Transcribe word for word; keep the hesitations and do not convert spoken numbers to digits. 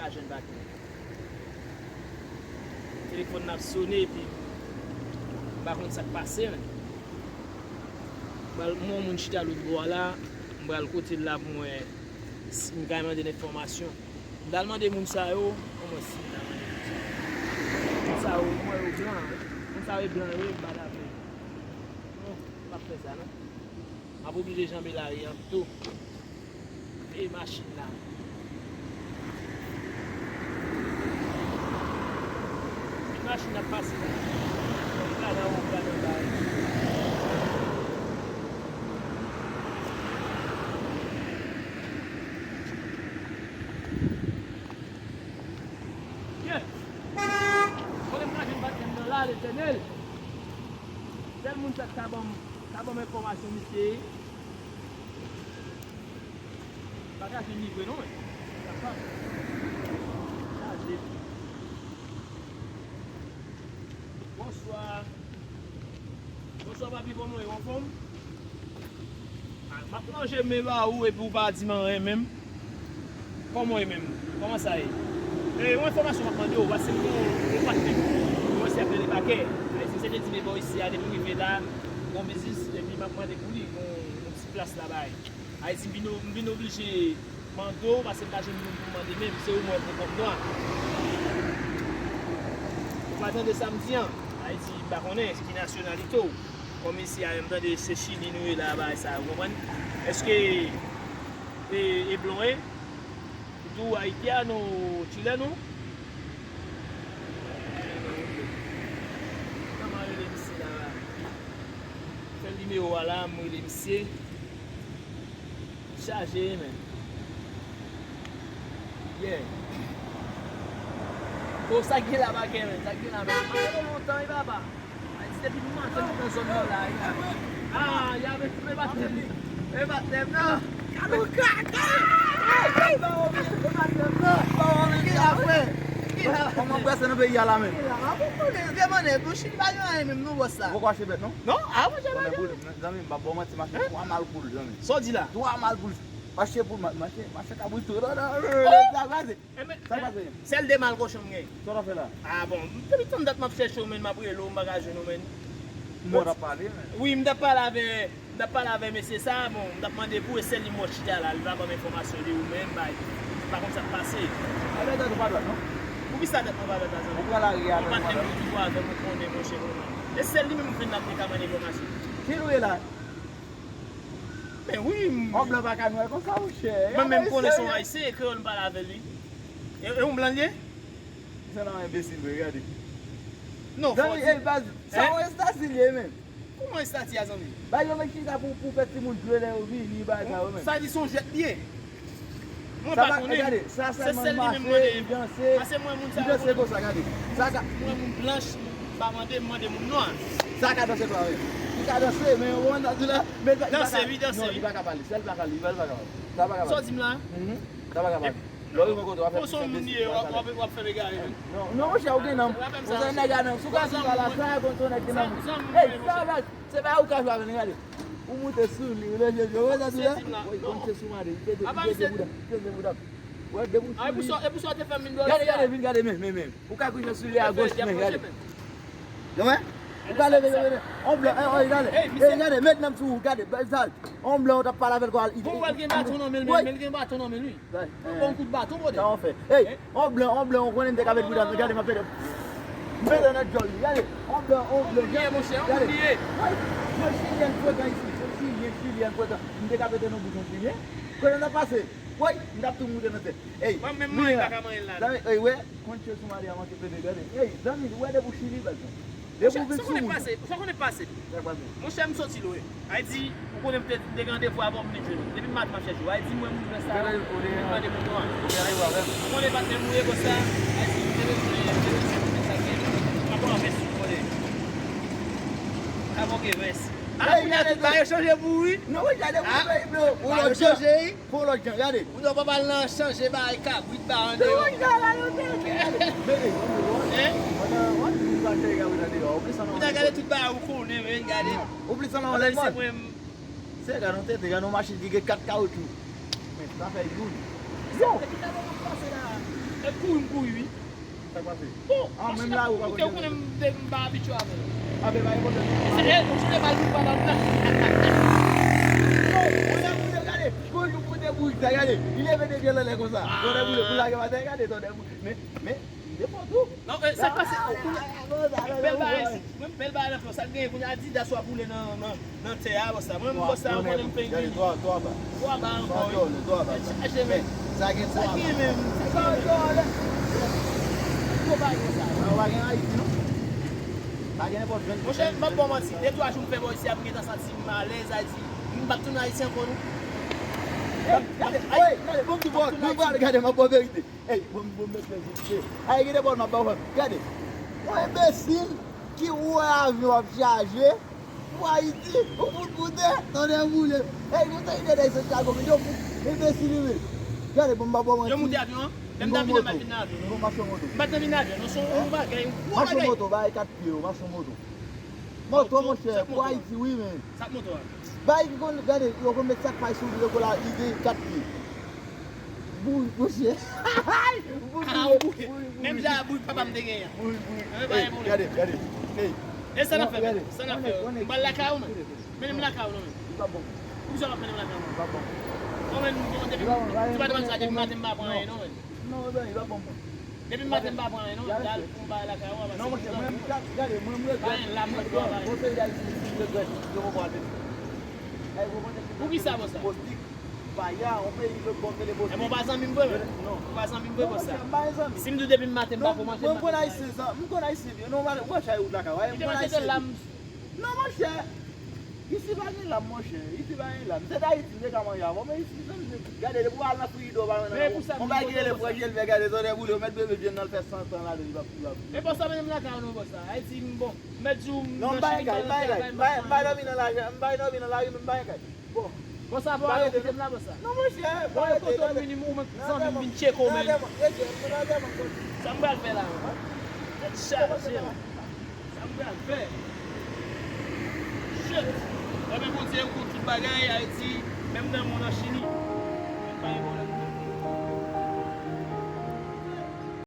pa jwenn Baky. Telefòn nan ap sone epi m pa konn sa k pase, men. M pral, m wè yon moun chita lòt bò a la, m pral kote l la pou m wè si m ka mande l enfòmasyon. M t al mande moun sa yo, kòman si m ta mande moun sa yo? Moun sa yo, m wè yo blan, wi. Moun sa yo e blan yo ye, m pa t ap, non, m p ap fè sa, non. M ap oblije janbe lari an tou. E machin la. E machin ap pase la. Li pa nan wo, li pa nan ba. Yeah. Kote m ka jwenn batèm nan la, Letènèl? Sèl moun sa k ka ban m, ka ban m enfòmasyon misye ye. Pa ka fin livre non, men. Sa pa. Chaje. Bonswa. Bonswa, papi, kòman w ye? Ou anfòm? Ah, m ap lonje men ba ou epi ou pa di m anyen menm. Kòman w ye menm? Kòman sa ye? E, yon enfòmasyon m ap mande w, paske m gen yon patnè m, yon mesye ap rele Bakè. Ayiti, se te di m bò isi a, depi m rive la, gon biznis, epi m ap mande pou li, gon, gon ti plas la bay. Ayiti, m vin, m vin oblije mande w, paske m pa jwenn moun pou m mande menm, se ou m wè pou kont mwen. Ou pa tande sa m di an? Ayiti, m pa konnen ki nasyonalite w. Kòm isi a, m tande se Chili nou ye la, bagay sa, ou konprann? Èske e, e blan w ye? Ou tou ayityen ou chilèn ou? Kòman rele misye la? Fè nimewo a la, m rele misye. Chaje, men. Yeah. Oh, sa k gen la, pa gen, men. Sa k gen la, men. Mwen te lontan, wi, papa. Ay, se depi maten m nan zòn nan la, wi. Ah, y a met, met batèm. Met batèm nan. Kalou kaka! Met batèm nan. Kòman w prese nan peyi a la, men? Demande, bouch li pa gen anyen menm, non, bòs la. Ou poko achte bèt, non? Non, ah, mwen, jan la. Zanmi, m p ap ba w manti, mache twa mal pou l, zanmi. Sa w di la? Twa mal pou l. Mache pou l, ma-, mache, mache kabrit tou. Non, non, non, non, sa kraze. Sa kraze. Sèl de mal kochon m gen. Sa w ap fè la? Ah bon, depi tann dat m ap chèche w, men, m ap rele w, m pa ka jwenn ou, men. Mò t ap pale, men. Wi, m t ap pale avè, m t ap pale avè mesye sa, bon, m t ap mande pou, e sèl li m wè chita la, li pa ban m enfòmasyon de ou menm, bay. M pa konn sa k pase. Avè dat ou pa dwat, non? Poukisa dat mwen pa dwat la, zanmi? Ou pran lari a avè mwen, non? Ou pa tèm toujou avè m, ou konnen, monchè, konnen. E sèl li menm m jwenn la pou m ka mande enfòmasyon. Ki nou ye la? Men wi, m... On blan pa ka nwè konsa, monchè. Mwen menm konnen se yon ayisyen, e kreyòl m pale avè li. E, e yon blan l ye? Se nan enbesil vre, gade. Non, fò di. Zanmi, e baz, sa yon estati l ye menm. Kòman estati a, zanmi? Bay yo met chita pou, pou fè timoun jwe lè yo vini, bagay sa yo menm. Sa di se yon jwèt li ye. Mwen pa konnen. Gade, sa sèlman li mache, li danse. Pase mwen moun sa yo. Li danse konsa, gade. Sa ka... Mwen moun blanch, m pa mande, m mande moun nwa. Sa ka danse twa, wi. Li ka danse, men ou konn sa di la, men li pa ka. Danse, wi, danse, wi. Non, li pa ka pale. Sèl pa ka, li pa, li pa ka pale. Sa pa ka pale. Sa w di m la? Mhm. Sa pa ka pale. Lè w rive kote w ap fè... Ou se yon moun ye, w ap, w ap, w ap fè m egare, wi. Non, non, monchè, ou gen nanm. Ou se nèg a nanm. Sou ka sou la, sa konn se yon nèg gen nanm. Hey, sa va. Se pa ou ka jwe avè l, gade. Ou moute sou li, ou leve pye w, ou wè sa tou la? Wi, konn se sou mari, li peze, li peze bouda, li peze bouda. Wè, depi w sou li. E pou sa w te fè m vin dòmi a? Gade, gade, vin gade, men, men, men. Ou ka kouche sou li a goch, men, gade. Non, men. Ou ka leve, leve, leve. On blan, eh, oh, gade. Hey, gade, met nanm sou ou, gade, bay sa. On blan, ou t ap pale avè l, kwa. Bon, wè l gen baton nan men l, men l gen baton nan men l, wi. Bon, kout baton, brother. Sa w fè? Hey, on blan, on blan, ou konnen m te ka met bouda m, gade m ap pede. M pede nan djòl li, gade. On blan, on blan, gade. Monchè, on moun li ye. Wi, yon chilyen frekan isi, yon chilyen, chilyen frekan. M te ka pete nan bouch yon chilyen. Kote n ap pase? Wi, m t ap tou moute nan tèt. Ey, mwen menm manyen pa ka manyen l la. Zanmi, ey, wè, konn che sou mari a manke pede, gade. Ey, zanmi, ou wè depi w Chili, baz. Depi w vin sou moun. Sa konnen pase, sa konnen pase. Sa k pase? Monchè, m soti lwen. Ayiti, ou konnen m te, m te gen randevou avè w, m vin jwenn ou. Depi maten m ap chèche w. Ayiti, m wè moun nan sa yo, m vin mande pou nou an. Ou konnen patnè m ou ye konsa. Ayiti, m te bezwen, m te bezwen konnen sa k gen. M ap pran vès sou konnen. Avè w gen vès. A, kounye a tout bagay chanje pou ou, wi. Non, wi, gade moun, bro. Ou lòt jan. Fon lòt jan, gade. Ou nan papa l nan chanje bagay kabrit ba andeyò. Tout moun jan la yo te di. Bebe, ou wè? Hein? Ou wè moun pa chanje kabrit andeyò. Ou plis anlè. Ou ta gade tout bagay ou konnen, men, gade. Ou plis anlè yon lèmòn. Se gade yon tete, gade yon machin ki gen kat kawoutchou. Men, sa fè youn. Yo! Epi talè w ap pase la. Epi Kouri, m kouri, wi. Sa k pase? Bon, ah, menm la ou pa konn. Ou konnen m pa abitye avè l. Ah, ben, pa gen pwoblèm. E se, e, ou se te ba l pou pa nan. Tonnè boule, gade. Kote boule sa, gade. Li leve de pye l anlè konsa. Tonnè boule, pou lage batay, gade, tonnè boule. Men, men, li te fò tou. Non, e, sa k pase? Bèl bagay, mwen, bèl bagay nan fè. Sa k genyen kounye a, Adidas w ap boule nan, nan, nan tè a, bòs la. Mwen, bòs la, mwen, m fè gade, twa, twa ba. Twa ba ankò, wi. Twa dòlè, twa ba. Chaje, men. Sa gen twa ba. Sa gen, men. Sa gen, men. Twa ba konsa. Nan, pa gen Ayiti, non. Pa gen nenpòt jwenn. Monchè, m ap ba w manti. De twa jou m fè bò isi a, m gentan santi m alèz, Ayiti. M p ap tounen Ayiti ankò, non. Ey, gade, ey, gade, bon, ti bò, bon, gade, gade, m ap ba w verite. Ey, bon, bon, mèt fè vit fè. Ay, gade, bon, m ap ba w, gade. Yon enbesil ki wè avyon ap chaje. Pou Ayiti, ou fout moute, tonnè boule. Ey, nou te ide dèyè Santiago, men yo fout enbesil, wi. Gade, bon, m pa ba w manti. Yo moute avyon an? Lè m t ap vin nan, m pa t vin nan avyon, non. M pa t nan vin nan avyon, non, se yon bagay, yon gwo bagay. Mache moto, bagay kat pye yo, mache moto. Moto, monchè, pou Ayiti, wi, men. Sa k moto a? Bagay ki konn, gade, yo konn met sak pay sou li, yo konn la, li gen kat pye. Bouyik, monchè. Bouyik, bouyik, bouyik. Menm jan bouyik papa m te genyen an. Bouyik, bouyik. Ey, gade, gade. Ey. E sa n ap fè, sa n ap fè. M pral lakay ou, men. Mennen m lakay ou, non, men. Li pa bon. Poukisa w ap mennen m lakay ou? Li pa bon. Non, men, bon, depi, ti pa devan sa, depi maten m pa pran anyen, non, men. Non, men, li pa bon, mwen. Depi maten m pa pran anyen, non, men. Dal pou m bay lakay ou, non, monchè, mwen, gade, mwen, mwen regrèt. Pa anyen la, mwen regrèt. Mwen, peyi Dayiti, mwen regrèt. Yo poko al vin. Ey, ou konprann? Poukisa, bòs la? Bostik, Paya, yon peyi lòt bò k rele Bostik. E bon, pa zanmi m vre, men. Non. Ou pa zanmi m vre, bòs la. Non, monchè, m pa zanmi. Si m di w depi maten m pa poko manje, m pa ka manje. Non, mwen konn Ayisyen, m konn Ayisyen, non, mwen chè ou lakay, wi, m konn Ayisyen. Non, monchè. Isi pa gen lam, monchè. Isi pa gen lam. Se t Ayiti, m te ka manje avè w, men isi, gade, depi w al nan frijidè, w pa jwenn anyen. Yon bagay ki rele franje, l fè gade, tonnè boule, yo mèt bebe vyann nan, l fè san tan ladan, li p ap, li p ap. E bòs la, mennen m lakay ou non, bòs la. Ayiti, m bon. M mèt di w, m nan Chili, m pa nan travay, m pa nan anyen. Non, m pa gen kay, m pa gen kay, m pa nan kay, m pa nan kay, m pa gen kay. Bon. Bon, sa fò yo kite m la, bon, sa. Non, monchè, bon, yo kote w vini, ou menm zanmi m vin tcheke w, men. Sa m pral fè la, menm? Tèt chaje, menm. Sa m pral fè? Shit! Enben, Bondye, ou konn tout bagay, Ayiti, menm nan mond, an Chili. Pa gen pwoblèm.